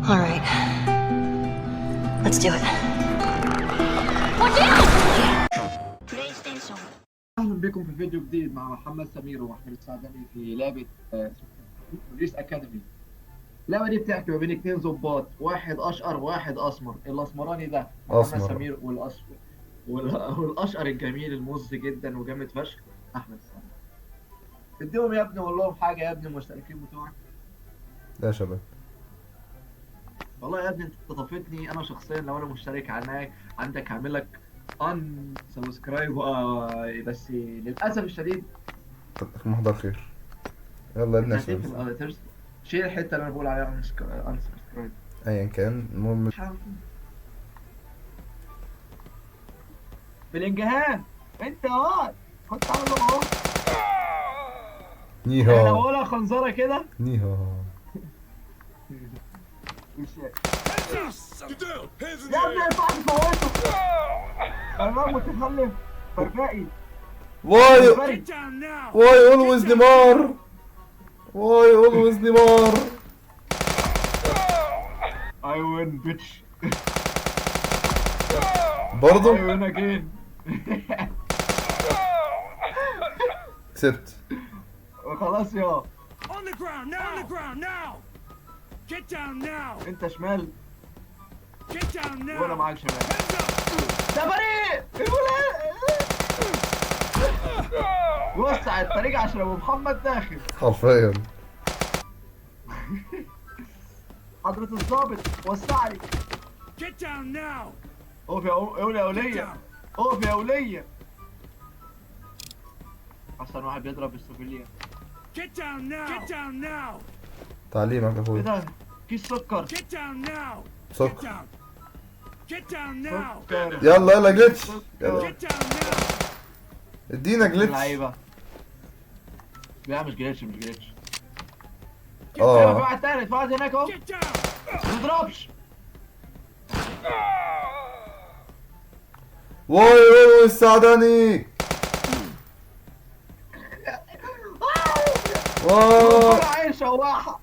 All right. Let's do it. اهلا بكم في فيديو جديد مع محمد سمير واحمد السعداني في لعبه Police Academy. اللعبة دي بتحكي ما بين اتنين ظباط، واحد اشقر وواحد اسمر. الاسمراني ده محمد أسمر. سمير، والاشقر الجميل المز جدا وجامد فشخ احمد السعداني. اديهم يا ابني، قول لهم حاجة يا ابني المشتركين بتوعك. يا شباب، والله يا ابني انت طفتني انا شخصيا، لو انا مشترك عنك عندك هعمل لك unsubscribe، بس للاسف الشديد محضر خير. يلا يا ابني انت عشان هتقفل شيل الحتة اللي انا بقول عليها unsubscribe. ايا كان المهم. بلينجهام انت اهو كنت عامل اهو. انا نيها بقولها خنزره كده. نيها. مش Get down! Hands in يا the ابني air! ما ينفعش تموته. انا متخلف بربائي. why بري. why always نيمار، why always نيمار. I win bitch. برضه I win again. كسبت. خلاص يا On the ground now! On the ground now! Get down now! انت شمال Get down now! وانا معاك شمال. Hands up! ده بريء الولاد. وسع الطريق عشان ابو محمد داخل. حرفيا. حضرة الضابط وسع لي. Get down now! اقف يا قول يا ولية، اقف يا ولية. احسن واحد بيضرب بالسوفيليا. Get down now! Get down now! تعليمك يا ايه اخويا. ده؟ كيس سكر. Get down now! Get سكر. down! Get down now! سكر. يلا يلا glitch، يلا Get down now! ادينا glitch. لعيبة. لا مش glitch، مش glitch. ايوه في اه واحد تاني، في واحد هناك اهو. Get down! ما تضربش. why always سعداني. why. عين شواحة.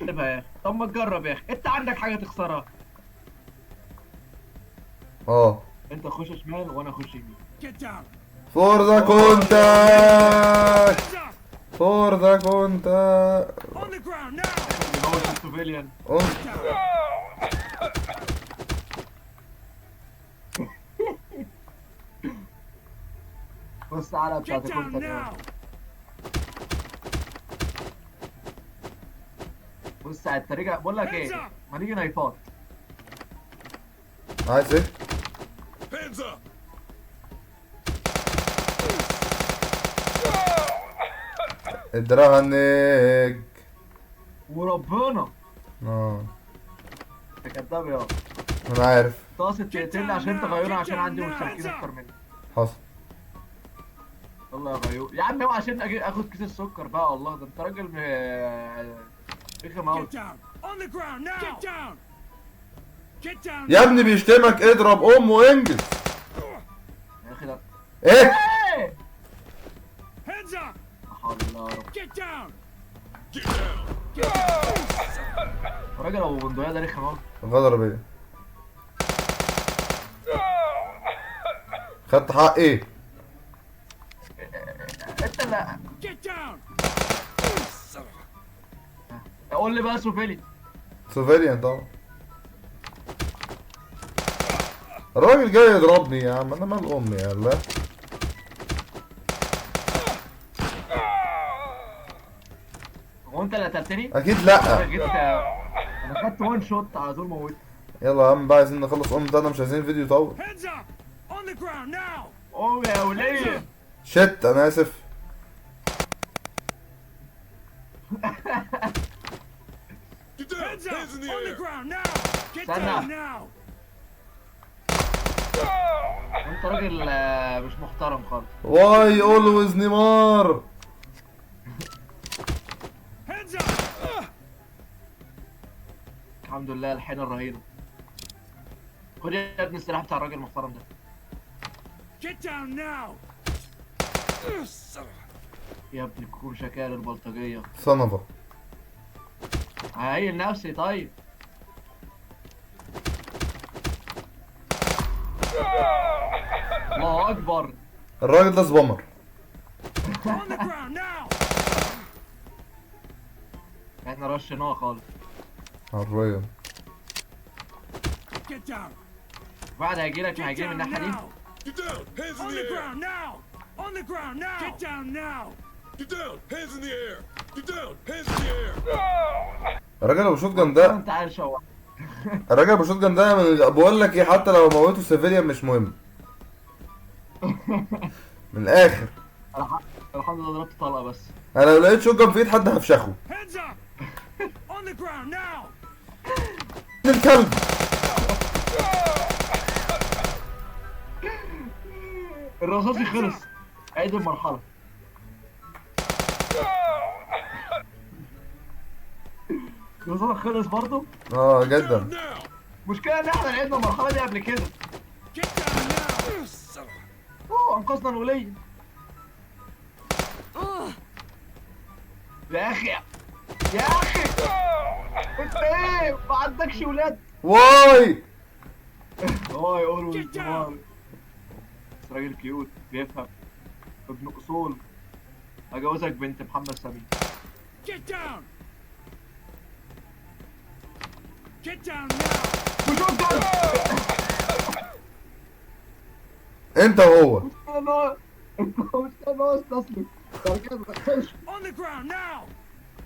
جربها يا اخي، طب ما تجرب يا اخي، انت عندك حاجة تخسرها. اه انت خش شمال وانا اخش يمين. Get down! for the contact، Hands up! for the contact. On the ground now! بيموت ال civilian. Get down! بص على بتاعت Get down ال contact. now! بص على الطريقة، بقول لك ايه، ما نيجي نايفات. عايز ايه؟ Hands up! الدراع النج. وربنا اه انت كداب يا انا عارف. تقصد تقتلني عشان تغيرها، عشان عندي مشتركين اكتر منك. حصل. يلا يا غيور يا عم، اوعى عشان اخد كيس السكر بقى. والله ده انت راجل رخم اوي. Get down! On the ground now! Get down! Get down! يا ابني بيشتمك، اضرب امه انجز. يا اخي ده ايه؟ ايه؟ Hands up! لا حول الله يا رب. Get down! Get down! الراجل ابو بندقية ده رخم اوي. غدر بيا، خدت حقي. انت اللي Get down! قول لي بقى سوفيلي. civilian طبعا. الراجل جاي يضربني يا عم، انا مال امي يا الله. هو انت اللي قتلتني؟ اكيد لا. انا جيت، انا خدت one shot على طول موت. يلا يا عم بقى، عايزين نخلص ام ده، مش عايزين فيديو يطول. Hands up! On the ground now! قوم يا ولية. shit انا اسف. Get down! Hands up! Hands in the air! On the ground now! Get استنى. down now! انت راجل مش محترم خالص. why always نيمار. Hands up! الحمد لله لحقنا الرهينه. خد يا ابني السلاح بتاع الراجل المحترم ده. Get down now! يا ابني تكون شكال البلطجيه. صنفة. ههيل نفسي. طيب الله اكبر. الراجل ده spammer. احنا رشيناه خالص حرفيا. بعد هيجي لك، هيجي من الناحية دي. Get down! Hands in On the the air! ground now! On the ground now! Get down now! Get down! Hands in the air! Get down! Hands in the air! الراجل ابو shotgun ده، انت عارف شو الراجل ابو shotgun ده بقول لك ايه، حتى لو موته civilian مش مهم. من الاخر. الحمد لله ضربت طلقه بس. انا لو لقيت shotgun في ايد حد هفشخه. Hands up! On the ground now! الكلب. الرصاصي خلص. عيد المرحلة. الرصاص خلص برضه؟ اه جدا. مشكلة ان احنا لعبنا المرحلة دي قبل كده. اوه انقذنا الولية. يا اخي يا اخي انت ايه؟ ما عندكش ولاد؟ واي واي always واي. بس راجل cute بيفهم، ابن اصول. اجوزك بنت محمد سمير. Get down! Get down now! وشوف انت وهو. انت مش كده هو استسلم. بعد كده ما تدخلش. On the ground now!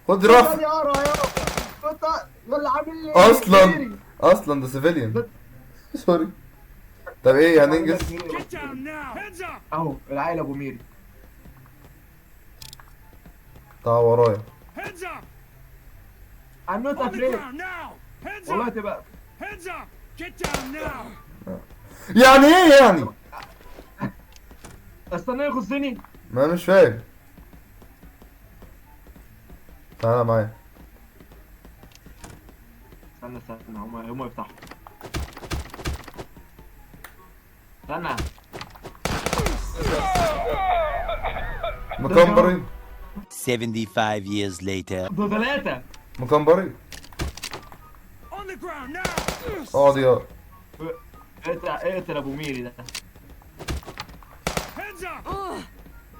خد رف. يا يا انت يلا عامل لي اصلا اصلا ده civilian. sorry. طب ايه هننجز؟ Get down now! Hands up! اهو العيل ابو ميري. تعال ورايا. Hands up! I'm not On the afraid. ground now! Hands والله up! تبقى Hands up! Get down now! يعني ايه يعني؟ استنى يخصني. ما انا مش فاهم. تعالى معايا. استنى استنى هما يفتحوا. استنى. مكمبرين. 75 years later. ده ثلاثة. مكمبرين. On the ground now! اقعد يا اقتل اقتل ابو ميري ده. Hands up!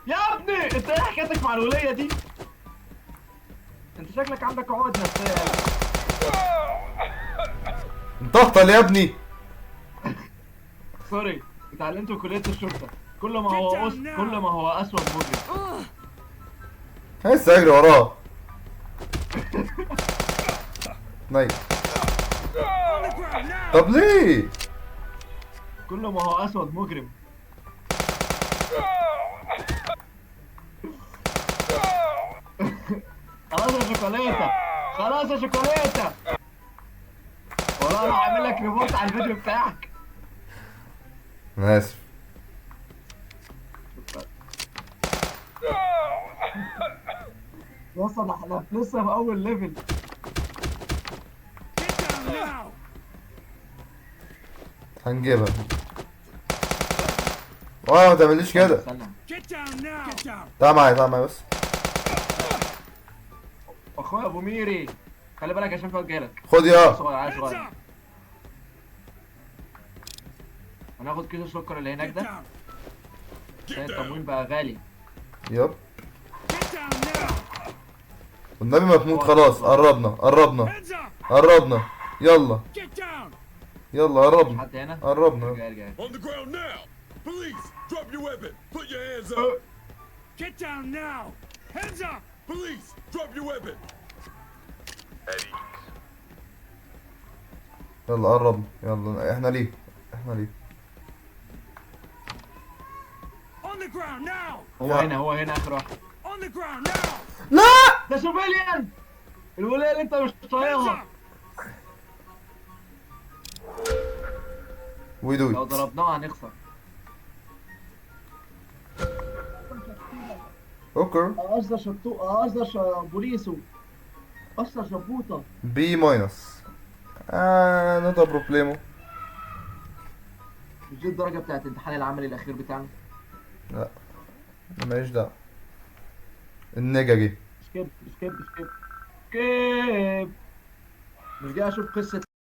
يا ابني انت ايه حكايتك مع الولية دي؟ انت شكلك عندك عقد نفسية. انت اهطل يا ابني. sorry، اتعلمت في كلية الشرطة. كل ما هو كل ما هو اسود مجرم. لسه اجري وراه. nice. On the ground now! طب ليه؟ كل ما هو اسود مجرم. خلاص يا شوكولاتة، خلاص يا شوكولاتة. والله انا هعمل لك report على الفيديو بتاعك. انا اسف. وصل احنا لسه في اول level. Get down now! هنجيبها. اه ما تعمليش كده. استنى. Get down now! Get down! تعال معايا، تعال معايا بس. اخويا ابو ميري خلي بالك عشان فوق جالك. خد يا صغير، عيل Hands صغير. up! هناخد كيس السكر اللي هناك Get ده down! عشان التموين بقى غالي. yep. Get down now! والنبي ما تموت. خلاص قربنا قربنا Hands up! قربنا. يلا Get down! يلا قربنا حد هنا؟ قربنا. ارجع ارجع. On the ground now! Police! Drop your weapon! Put your hands up! Get down now! Hands up! Police! Drop your weapon! يلا قربنا. يلا احنا ليه؟ احنا ليه؟ On the ground now! هو هنا، هو هنا اخر واحد. On the ground now! لا ده civilian، الولاية اللي انت مش Hands طايقها. up! we do لو ضربناها هنخسر. okay. قصدي شطو، قصدي بوليسو، قصدي شبوطه. B minus. Not problemo. مش دي الدرجة بتاعت الامتحان العملي الاخير بتاعنا؟ لا ماليش دعوه. النجا جه. skip skip skip skip. جاي اشوف قصة.